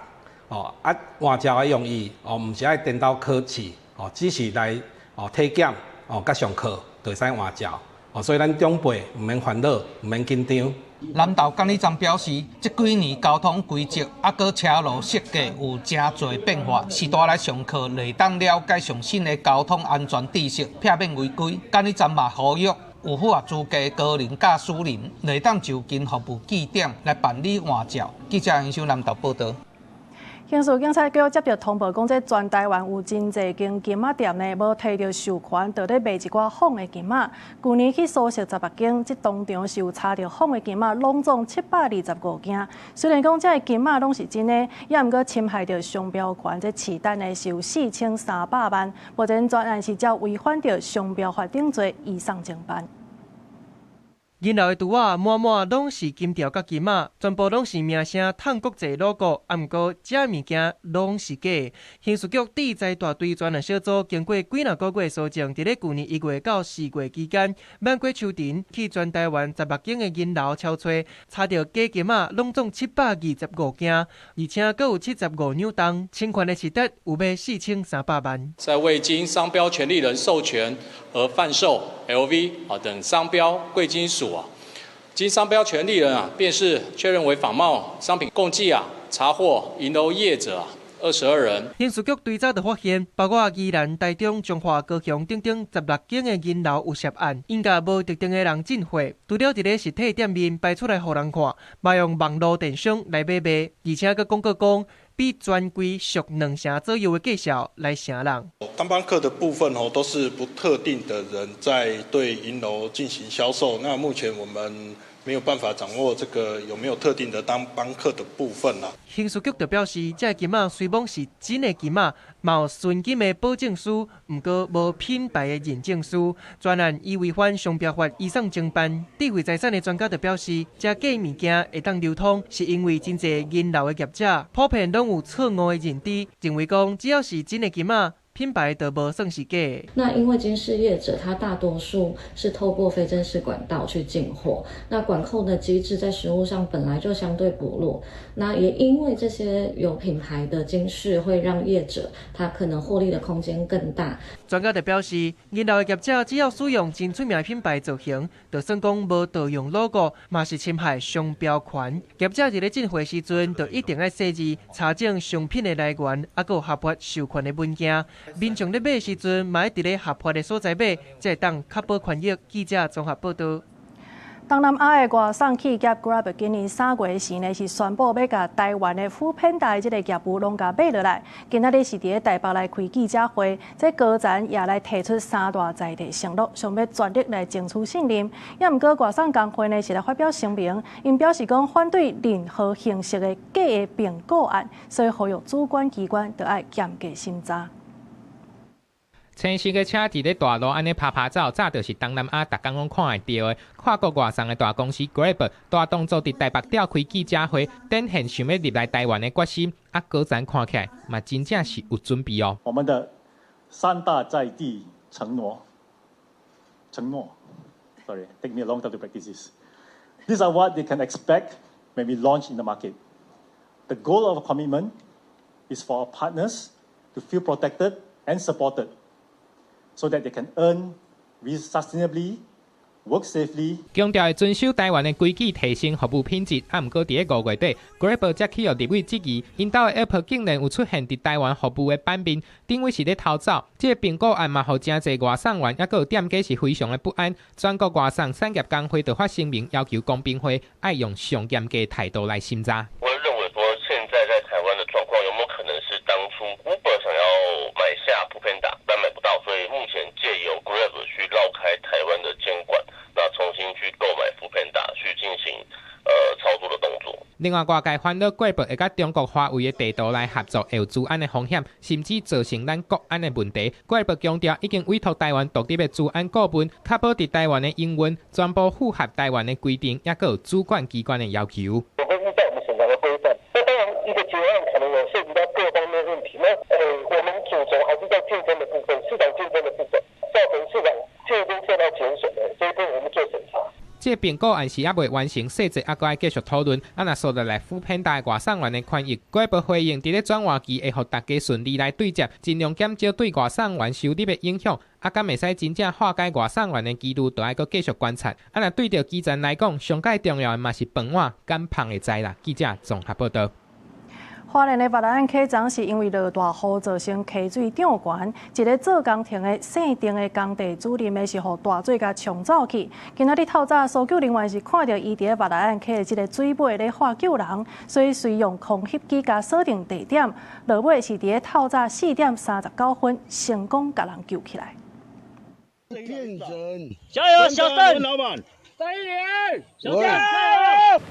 哦，啊，換照的用意哦，毋是愛顛倒考試哦，只是來哦體檢哦，佮上課就會使換照哦，所以咱長輩毋免煩惱，毋免緊張。南投監理站表示，這幾年交通規則抑閣車路設計有誠濟變化，序大來上課會當了解上新的交通安全知識，避免違規。監理站嘛呼籲有符合資格高齡駕駛人，會當就近服務據點來辦理換照。記者楊秀南投報道。刑刑事警察局接著通報講，這全台灣有真濟間金仔店呢，無提著授權，就咧賣一寡仿的金仔。舊年去搜尋16間，這當場是有查著仿的金仔，攏總725件。雖然講這个金仔攏是真的，也毋過侵害著商標權，這市值呢是有4300萬。目前專案是照違反著商標法定罪，移送偵辦。銀樓的櫥仔滿滿攏是金條佮金仔，全部攏是名聲趁國際 logo，啊，毋過這物件攏是假。刑事局智財大隊專案小組經過幾若個月搜證，佇咧舊年1月到4月期間，免過秋田去全台灣16間的銀樓搜查，查著假金仔攏總725件，而且閣有75兩重，侵權的市值有欲4300萬。在未經商標權利人授權而販售 LV 啊等商標貴金屬啊，經商標權利人啊辨識確認為仿冒商品，共計啊查獲銀樓業者啊22人。刑事局追查就發現，包括宜蘭、台中、彰化、高雄等等16間的銀樓有涉案，𪜶共無特定的人進貨，除了佇咧實體店面擺出來予人看，嘛用網路電商來買賣，而且閣廣告講比專櫃俗兩成左右的價數來成人。當幫客的部分哦，都是不特定的人在對銀樓進行銷售。那目前我們沒有辦法掌握這個有沒有特定的當幫客的部分啦。刑事局就表示，這个金仔雖罔是真的金仔，嘛有純金的保證書，毋過無品牌的認證書。專案依違反商標法移送偵辦。智慧財產的專家就表示，這假物件會當流通，是因為真濟銀樓的業者普遍攏有錯誤的認知，認為講只要是真的金仔，品牌就無算是假。那因為金飾業者，他大多數是透過非正式管道去進貨，那管控的機制在實務上本來就相對薄弱。那也因為這些有品牌的金飾，會讓業者他可能獲利的空間更大。專家就表示，銀樓的業者只要使用真出名的品牌造型，就算講無盜用 logo，嘛是侵害商標權。業者佇咧進貨時陣，就一定愛細緻查證商品的來源，抑閣有合法授權的文件。民眾咧買時陣，嘛愛佇咧合法的所在買，才會當確保權益。記者綜合報導。東南亞的外送企業 Grab 今年3月時呢，是宣布欲共台灣的 foodpanda 的這个業務攏共買落來。今仔日是佇咧台北來開記者會，這高層也來提出三大在地承諾，想欲全力來爭取信任。也毋過外送工會呢是來發表聲明，𪜶表示講反對任何形式的假的併購案，所以呼籲主管機關著愛嚴格審查。青色的車佇咧大路按呢趴趴走，早就是東南亞逐工攏看會著的。跨國外送的大公司 Grab 大動作佇台北召開記者會，展現想欲入來台灣的決心。啊，高層看起來嘛真正是有準備哦。我們的三大在地承諾，承諾，sorry, take me a long time to practice this. These are what they can expect when we launch in the market. The goal of our commitment is for our partners to feel protected and supported, so that they can earn sustainably, work safely. 強調會遵守台灣的規矩，提升服務品質。啊，毋過佇咧5月底，Grab 才去予立委質疑，𪜶兜的 App 竟然有出現佇台灣服務的版面，等於是咧偷走。這个併購案嘛，予誠濟外送員抑閣有店家是非常的不安。全國外送產業工會就發聲明，要求公平會愛用上嚴格態度來審查。我認為說，現在在台灣的狀況，有沒有可能是當初 Uber 想要買下 foodpanda，但買不到，所以目前借由 Grab 去繞開台灣的監管，那重新去購買 foodpanda 去進行操作的動作。另外，外界煩惱 Grab 會佮中國華為的地圖來合作，會有資安的風險，甚至造成咱國安的問題。Grab 強調已經委託台灣獨立的資安顧問，確保佇台灣的營運全部符合台灣的規定，抑閣有主管機關的要求。我會依照我們審查的規範。那當然，一個結案可能有涉及到各方面問題。那我們主軸還是在競爭的部分，市場競爭的部分，造成市場競爭受到減損的這一部分，我們做審查。這併購案是猶未完成，細節猶閣愛繼續討論。啊，若說落來，foodpanda 外送員的權益，Grab 回應佇咧轉換期會予大家順利來對接，盡量減少對外送員收入的影響。啊，敢會使真正化解外送員的疑慮，就愛閣繼續觀察。啊，若對著基層來講，上蓋重要的嘛是飯碗敢芳會知啦。記者綜合報導。花蓮的峇里岸溪昨是因為落大雨造成溪水漲懸，一个做工程的姓丁的工地主任的是予大水共沖走去。今仔日透早搜救人員是看著伊佇咧峇里岸溪的這个水尾咧喊救人，所以隨用空翕機共鎖定地點，落尾是佇咧透早4點39分成功共人救起來。加油，小鄧！老闆。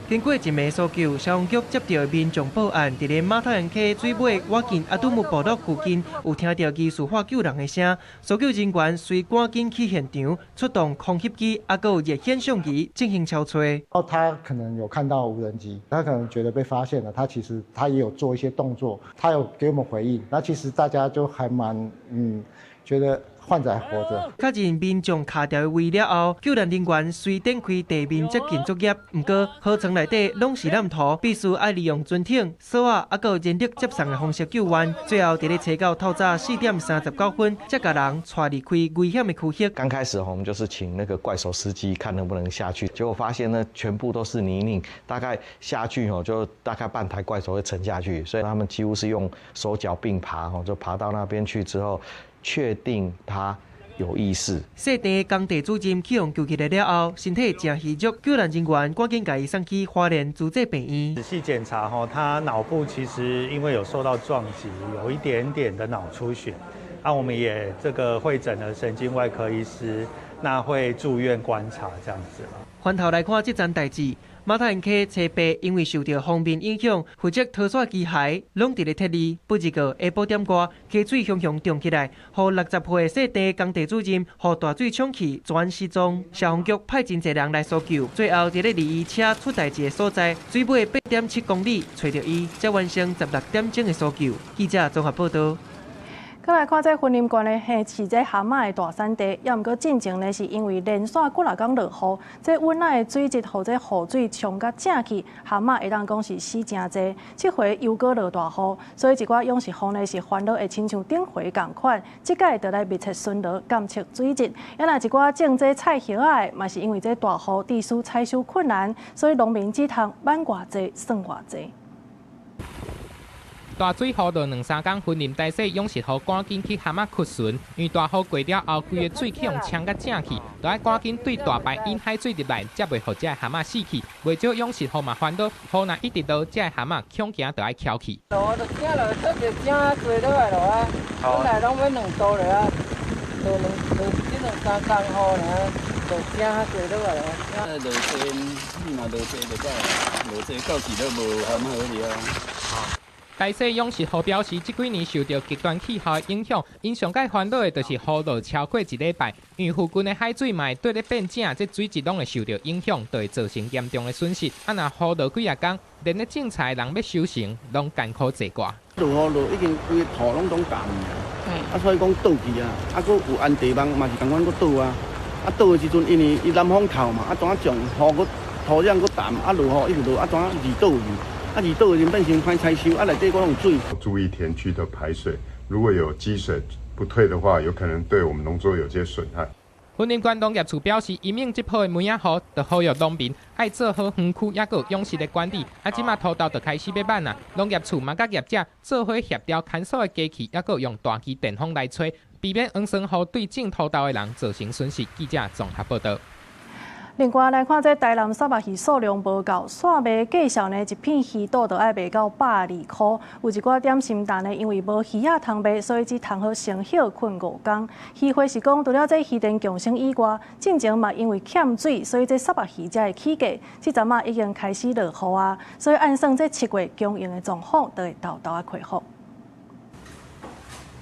經過一暝搜救，消防局接到民眾報案，佇咧馬頭岩溪水尾倚近阿杜姆部落附近，有聽著疑似喊救人的聲。搜救人員隨趕緊去現場，出動空翕機，抑閣有熱顯相機進行搜查。哦，他可能有看到無人機，他可能覺得被發現了，他其實他也有做一些動作，他有給我們回應。那其實大家就還蠻覺得。患者還活著。確認民眾卡著的位了後，救援人員隨展開地面接近作業。毋過河床內底攏是爛土，必須愛利用船艇、索仔，抑閣有人力接送的方式救援。最後，佇咧初九透早4點39分，才共人帶離開危險的區域。剛開始我們就是請那個怪手司機看能不能下去，結果發現呢，全部都是泥濘，大概下去哦，就大概半台怪手會沉下去，所以他們幾乎是用手腳並爬，就爬到那邊去之後。確定他有意識。姓鄭的工地主任去予救起來了後，身體誠虛弱，救援人員趕緊共伊送去花蓮慈濟病院。仔細檢查，他腦部其實因為有受到撞擊，有一點點的腦出血。啊，我們也這個會診了神經外科醫師，那會住院觀察這樣子。翻頭來看這樁代誌。馬頭岩溪初八因為受著鋒面影響，負責拖沙機械攏佇咧撤離。不日個下晡點外，溪水雄雄漲起來，予60歲姓鄭工地主任予大水沖去，全失蹤。消防局派真濟人來搜救，最後佇咧離伊車出代誌的所在，水尾8.7公里，揣著伊，才完成16點鐘的搜救。記者綜合報導。閣來看這雲林縣的嘿，是這蛤蟆的大產地，抑毋過進前呢，是因為連續幾若工落雨，這溫的水質予這雨水沖甲正去，蛤蟆會當講是死誠濟。這回又閣落大雨，所以一寡養殖戶呢是煩惱會親像頂回仝款，這擺就來密切巡邏監測水質。抑若一寡種這菜葉仔的，嘛是因為這大雨致使採收困難，所以農民只通挽偌濟算偌濟。大水雨落兩三工，雲林台西養殖戶趕緊去蛤蟆掘船，因為大雨過了後，規个水去予沖甲正去，就愛趕緊對大排引海水入來，才袂予這个蛤蟆死去。袂少養殖戶嘛煩惱，雨若一直落，這个蛤蟆恐驚就愛翹去。落就驚落出就正多落來落啊，本來攏欲兩度了啊，落兩落這兩三工雨爾，就正多落來啊。落濟，你若落濟就歹，落濟到時都無蛤蟆好尞啊。台西養殖戶表示，這幾年受著極端氣候的影響，𪜶上蓋煩惱的就是雨落超過一禮拜，因為附近的海水嘛會綴咧變正，這水質攏會受著影響，就會造成嚴重的損失。啊，若雨落幾若工，連咧種菜的人欲收成，攏艱苦濟掛。落雨落已經規个土攏總乾啊，所以講倒去啊，啊，閣有安地網嘛是仝款閣倒啊，啊倒的時陣因為伊南風透嘛，啊怎啊種雨閣土壤閣淡，啊落雨一直落，啊怎啊二倒去。啊，二倒就變成歹採收，啊內底閣攏有水。注意田區的排水，如果有積水不退的話，有可能對我們農作有些損害。雲林縣農業處表示，因應這波的梅仔雨，就呼籲農民愛做好園區抑閣有養殖的管理。啊，這馬土豆就開始欲挽啊，農業處嘛佮業者做伙協調看守的機器，抑閣用大機電風來吹，避免黃酸雨對種土豆的人造成損失。記者綜合報導。另外來看，這台南虱目魚數量無夠，煞賣價數呢，一片魚肚就愛賣到120箍。有一寡點心店呢，因為無魚仔通賣，所以只通好先歇睏5工。漁會是講，除了這漁電共生以外，進前嘛因為欠水，所以這虱目魚才會起價。這陣仔已經開始落雨啊，所以按算這7月供應的狀況就會沓沓仔恢復。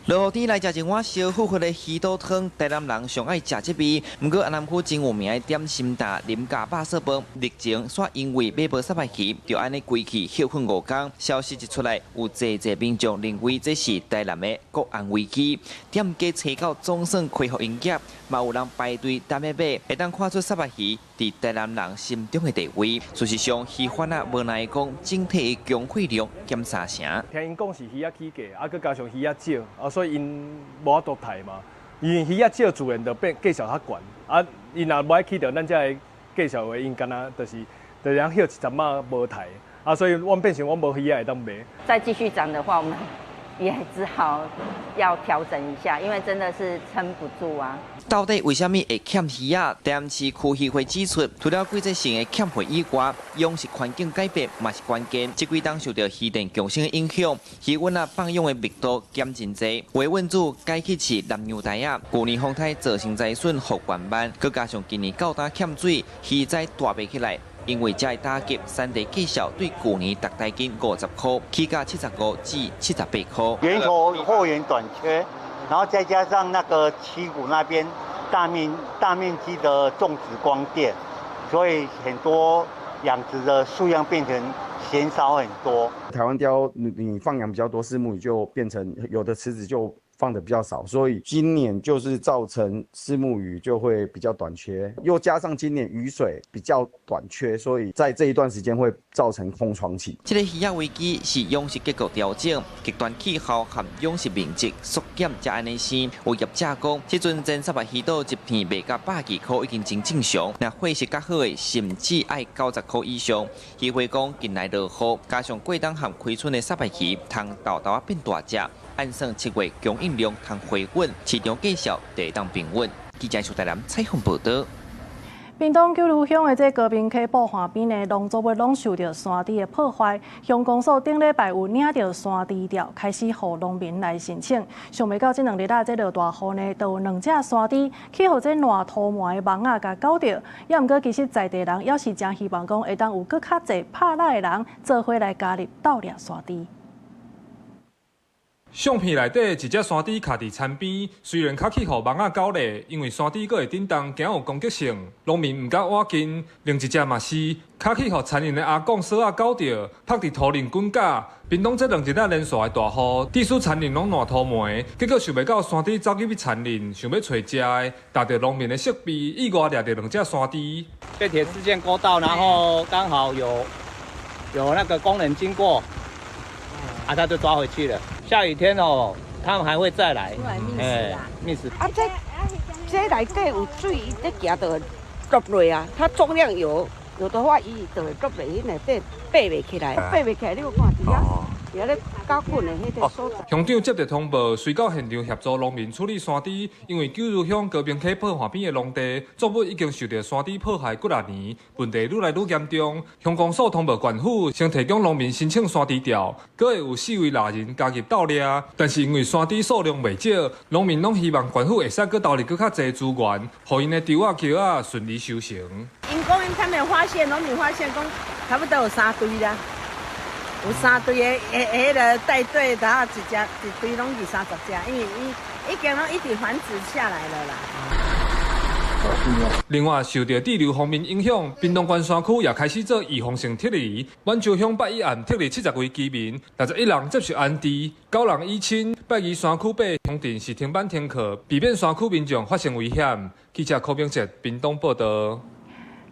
落雨天來食一碗燒乎乎的魚肚湯，台南人上愛食這味。毋過，安南區真有名的點心店林家肉燥飯，日前煞因為買無虱目魚，就按呢關去歇睏5工。消息一出來，有濟濟民眾認為這是台南的國安危機。店家初九總算恢復營業，嘛有人排隊等欲買，會當看出虱目魚佇台南人心中的地位。事實上，魚販仔無奈講，整體的供貨量減三成。聽𪜶講是魚仔起價，啊，閣加上魚仔少，啊，所以𪜶無法度刣嘛。因為魚仔少，自然就變價數較懸。啊，𪜶若無愛起著咱遮的價數的話，𪜶敢若就是就通歇一陣仔無刣。啊，所以阮變成阮無魚仔會當賣。再繼續漲的話，我們也只好要調整一下，因為真的是撐不住啊。到底為啥物會欠魚仔？台南市區漁會指出，除了季節性的欠貨以外，養殖環境改變嘛是關鍵。這幾冬受著漁電共生的影響，魚塭仔放養的密度減真濟，維穩組改去飼南洋鯛仔。舊年風颱造成災損予萬萬，閣加上今年到今欠水，魚仔大袂起來。因為這个打擊，產地價數對舊年逐台斤50塊，起價75至78塊。源頭貨源短缺，然後再加上那個七股那邊大面積的種植光電，所以很多養殖的數量變成減少很多。台灣鯛，你放養比較多，虱目魚就變成有的池子就放得比較少，所以今年就是造成虱目魚就會比較短缺，又加上今年雨水比較短缺，所以在這一段時間會造成空窗期。這個魚仔危機是養殖結構調整、極端氣候和養殖面積縮減才按呢生。有業者講，這陣前沙魚島一片賣到120塊已經真正常，若貨色較好的甚至愛90塊以上。漁會講近來落雨，加上過冬和開春的沙魚，通豆豆仔變大隻。按算7月供應量通回穩，市場價數會當平穩。記者蘇台南採訪報導。屏東九如鄉的這高屏溪瀑岸邊的農作物攏受著山豬的破壞，鄉公所頂禮拜有領著山豬照，開始予農民來申請。想袂到這兩日仔這落大雨呢，就有兩隻山豬去予這爛塗糜的網仔共咬著。也毋過其實在地人猶是誠希望講會當有閣較濟拍獵的人做伙來加入鬥掠山豬。相片內底一隻山豬徛佇田邊，雖然較去予網仔咬咧，因為山豬閣會振動，驚有攻擊性，農民毋敢倚近。另一隻嘛是，較去予田鄰的阿公索仔咬著，曝佇塗裡滾絞。屏東這兩日仔連續的大雨，致使田鄰攏爛塗糜，結果想袂到山豬走入去田鄰，想欲揣食的，踏著農民的設備，意外掠著兩隻山豬。被鐵絲線勾到，然後剛好有那個工人經過，啊，他就抓回去了。下雨天哦，他們還會再來，哎，覓食。啊，這內底有水，伊咧行就會落落啊。它重量有的話，伊就會落落去內底，爬袂起來，爬袂起來，你有看佇遐，佇遐咧攪滾的彼個所在。鄉長接著通報，隨到現場協助農民處理山豬，因為九如鄉高屏溪瀑岸邊的農地作物已經受著山豬破壞幾若年，問題愈來愈嚴重。鄉公所通報縣府，先提供農民申請山豬照，閣會有四位獵人加入鬥掠。但是因為山豬數量袂少，農民攏希望縣府會使閣投入閣較濟資源，予𪜶的豬仔橋仔順利收成。𪜶講𪜶他們發現，農民發現講差不多有三堆啦。有三隊的，彼个帶隊，然後一隻一堆攏二三十隻，因為伊已經攏一直繁殖下來了啦。另外，受著滯留鋒面影響，屏東縣山區也開始做預防性撤離。滿洲鄉拜一案撤離70位居民，61人接受安置，9人以親。拜二山區八鄉鎮是停班停課，避免山區民眾發生危險。記者柯明哲屏東報導。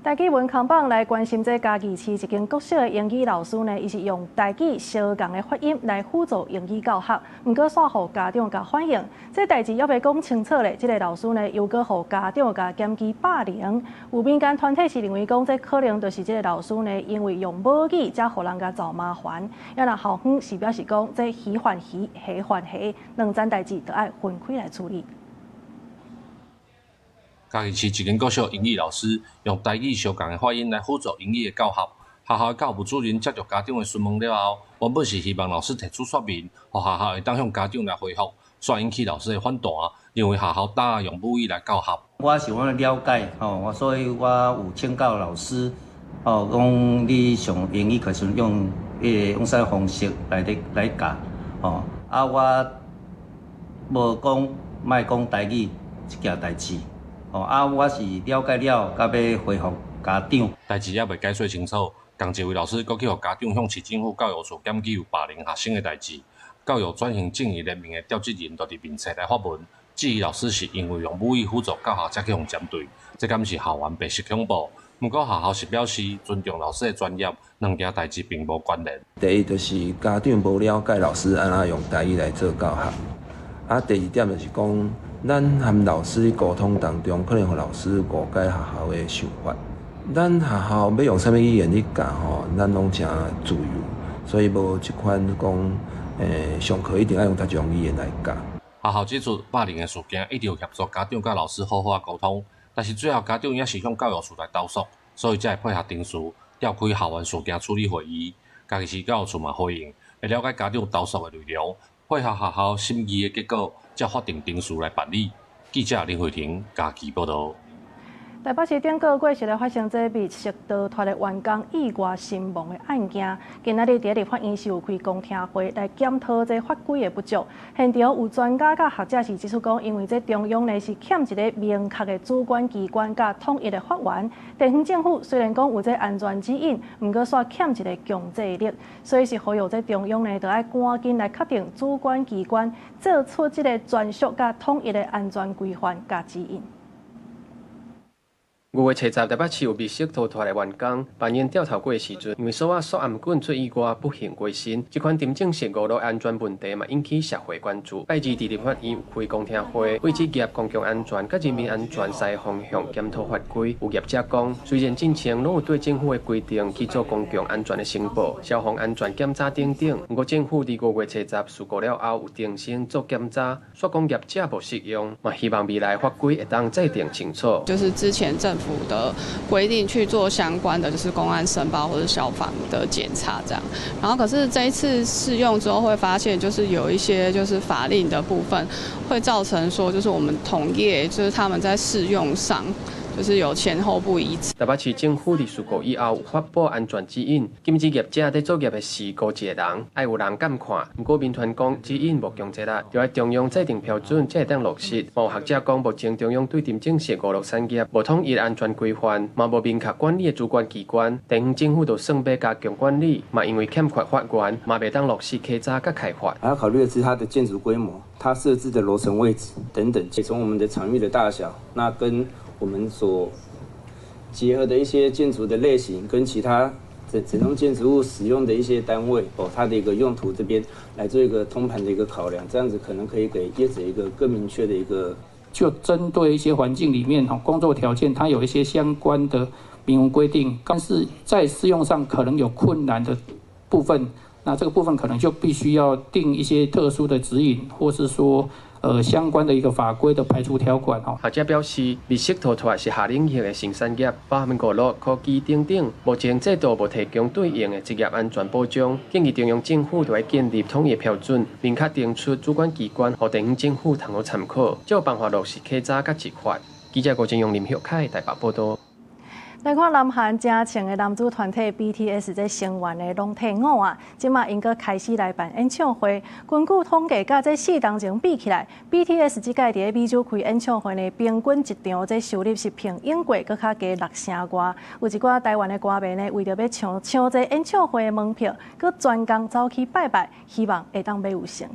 台語文扛棒來關心這嘉義市一間國小的英語老師呢，伊是用台語相仝的發音來輔助英語教學，毋過煞予家長共反映，這代誌猶未講清楚咧。這个老師呢，又閣予家長共檢舉霸凌。有民間團體是認為講，這可能就是這个老師呢，因為用母語才予人共找麻煩。也若校方是表示講，這魚還魚，蝦還蝦，兩件代誌著愛分開來處理。嘉義市一間國小英語老師用台語相仝的發音來輔助英語的教學。學校的教務主任接著家長的詢問了後，原本是希望老師提出說明，予學校會當向家長來回覆，煞引起老師的反彈，認為學校當用母語來教學。我是想了解，吼，所以我有請教老師，吼，講你上英語課時用彼個用啥方式來咧來教，吼，啊，我無講莫講台語這件代誌。哦啊！我是了解了，到尾回覆家長。代誌猶未解說清楚，仝一位老師閣去予家長向市政府教育處檢舉有霸凌學生的代誌。教育轉型正義聯盟的召集人就佇面冊來發文，質疑老師是因為用母語輔助教學才去予針對，這敢是校園白色恐怖？毋過學校是表示尊重老師的專業，兩件代誌並無關聯。第一就是家長無了解老師按怎用台語來做教學，啊，第二點就是講，咱和老師溝通當中，可能予老師誤解學校的想法。咱學校欲用啥物語言去教吼，咱攏誠自由，所以無這款講，上課一定愛用佗一種語言來教。學校指出，霸凌的事件一直有協助家長佮老師好好仔溝通，但是最後家長猶是向教育處來投訴，所以才會配合程序召開校園事件處理會議。嘉義市教育處嘛回應，會了解家長投訴的內容，配合學校審議的結果，才法定程序來辦理。記者林慧婷嘉義報導。台北市頂個月是咧發生這密室逃脫的員工意外身亡的案件，今仔日佇立法院是有開公聽會來檢討這法規的不足。現場有專家佮學者是指出講，因為這中央呢是欠一个明確的主管機關佮統一的法源。地方政府雖然講有這安全指引，毋過煞欠一个強制力，所以是呼籲這中央呢，著愛趕緊來確定主管機關，做出這个專屬佮統一的安全規範佮指引。5月70，台北市有密室逃脫的員工，扮演吊頭鬼的時陣，因為索仔索頷頸出意外，不幸過身。這款沉浸式娛樂安全問題嘛，引起社會關注。拜二佇立法院有開公聽會，為職業公共安全佮人民安全三个方向檢討法規。有業者講，雖然進前攏有對政府的規定去做公共安全的申報、消防安全檢查等等，毋過政府佇5月70事故了後有重新做檢查，煞講業者無適用，嘛希望未來法規會當制定清楚。就是之前政府的規定去做相關的，就是公安申報或者消防的檢查這樣。然後可是這一次試用之後，會發現就是有一些就是法令的部分，會造成說就是我們同業就是他們在適用上，就是有前後不一致。台北市政府佇事故以後有發布安全指引，禁止業者佇作業的時雇一个人，愛有人監看。毋過民團講指引無強制力，著愛中央制定標準才會當落實。有學者講，目前中央對沉浸式娛樂產業無統一安全規範，嘛無明確管理的主管機關，地方政府就算欲加強管理，嘛因為欠缺法源，嘛袂當落實稽查佮開罰。還要考慮的是它的建築規模、它設置的樓層位置等等，從我們的場域的大小，那跟我們所結合的一些建築的類型，跟其他整整棟建築物使用的一些單位哦，它的一個用途這邊來做一個通盤的一個考量，這樣子可能可以給業者一個更明確的一個。就針對一些環境裡面工作條件，它有一些相關的明文規定，但是在適用上可能有困難的部分，那這個部分可能就必須要定一些特殊的指引，或是說，相關的一個法規的排除條款哦。學者表示，密室逃脫是下領域的新產業，包含娛樂、科技等等。目前制度無提供對應的職業安全保障，建議中央政府著愛建立統一標準，明確定出主管機關，予地方政府通好參考，才有辦法落實稽查佮執法。記者郭金勇、林玉凱台北報導。來看南韓誠穿的男子團體 BTS 這成員的攏退伍啊，這馬𪜶閣開始來辦演唱會。根據統計，佮這四冬前比起來，BTS 這屆佇咧美洲開演唱會呢，平均一場這收入是比永過閣較低六成外。有一寡台灣的歌迷呢，為著欲搶搶這演唱會的門票，閣專工走去拜拜，希望會當買有成。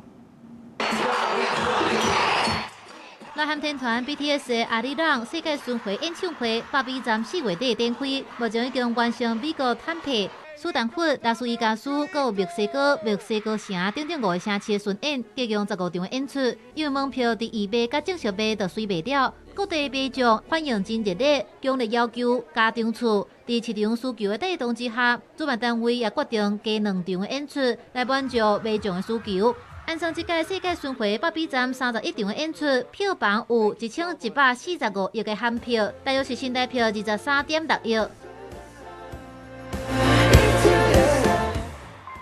南韓天團 BTS 的阿里郎世界巡迴演唱會，北美站4月底展開，目前已經完成美國坦帕、斯坦福、拉斯維加斯、閣有墨西哥、墨西哥城等等5个城市的巡演，共15場演出。因為門票佇預賣佮正式賣都隨賣了，各地民眾反應真熱烈，強烈要求加場次。佇市場需求的帶動之下，主辦單位也決定加2場的演出，來滿足民眾的需求。按算這屆世界巡迴北美站31場的演出，票房有1145億的韓票，大約是新台票23.6億。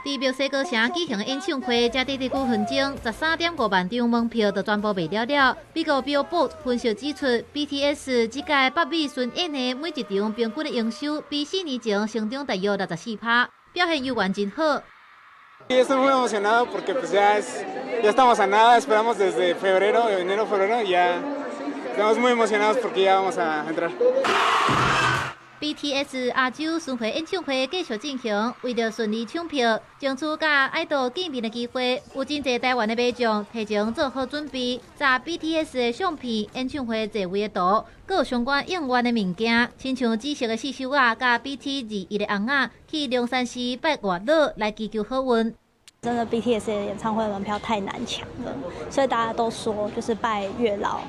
佇墨西哥城舉行的演唱會，才短短幾分鐘，13.5萬張門票就全部賣了了。美國 Billboard 分析指出，BTS 這屆北美巡演的每一場平均的營收，比4年前成長大約64%，表現猶原真好。 Estoy muy emocionado porque pues ya estamos a nada, esperamos desde febrero, enero, febrero, y ya estamos muy emocionados porque ya vamos a entrar. BTS 亞洲巡迴演唱會繼續進行，為著順利搶票，爭取佮愛豆見面的機會，有真濟台灣的民眾提前做好準備，查 BTS 的相片、演唱會座位的圖，閣有相關應援的物件，親像紫色的刺繡仔，佮 BT21的紅仔，去龍山寺拜月老來祈求好運。真的 BTS 的演唱會門票太難搶了，所以大家都說就是拜月老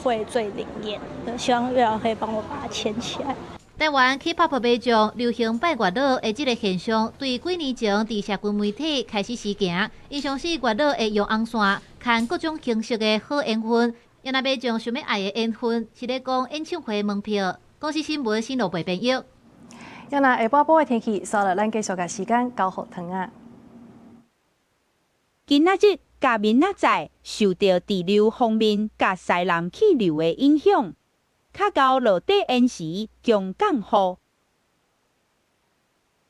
會最靈驗，希望月老可以幫我把它牽起來。台灣 K-pop 迷眾流行拜月老的這个現象，對幾年前佇社群媒體開始時行。𪜶相信月老會用紅線牽各種形式的好緣分，也若迷眾想欲愛的緣分，是咧講演唱會門票。公視新聞新羅貝編譯。也若下晡晡的天氣，煞落咱繼續共時間交予唐仔。今仔日佮明仔載受著對流鋒面佮西南氣流的影響，較到落底延時強降雨。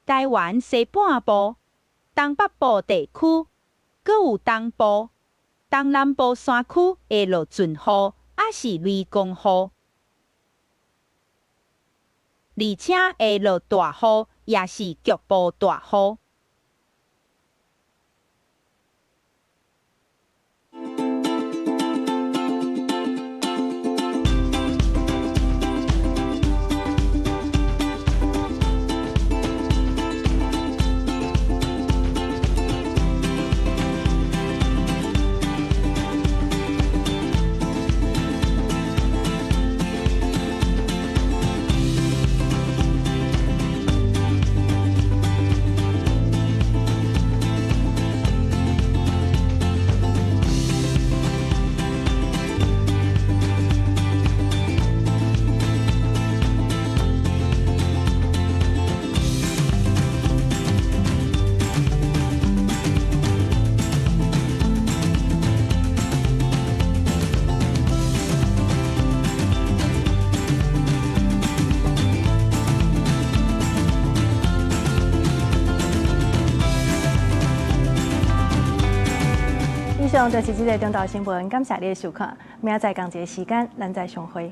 台灣西半部、東北部地區，閣有東部、東南部山區會落陣雨，抑是雷公雨，而且會落大雨，抑是局部大雨。以上就是這个中晝新聞，感謝你的收看。明仔載仝一个時間，咱再相會。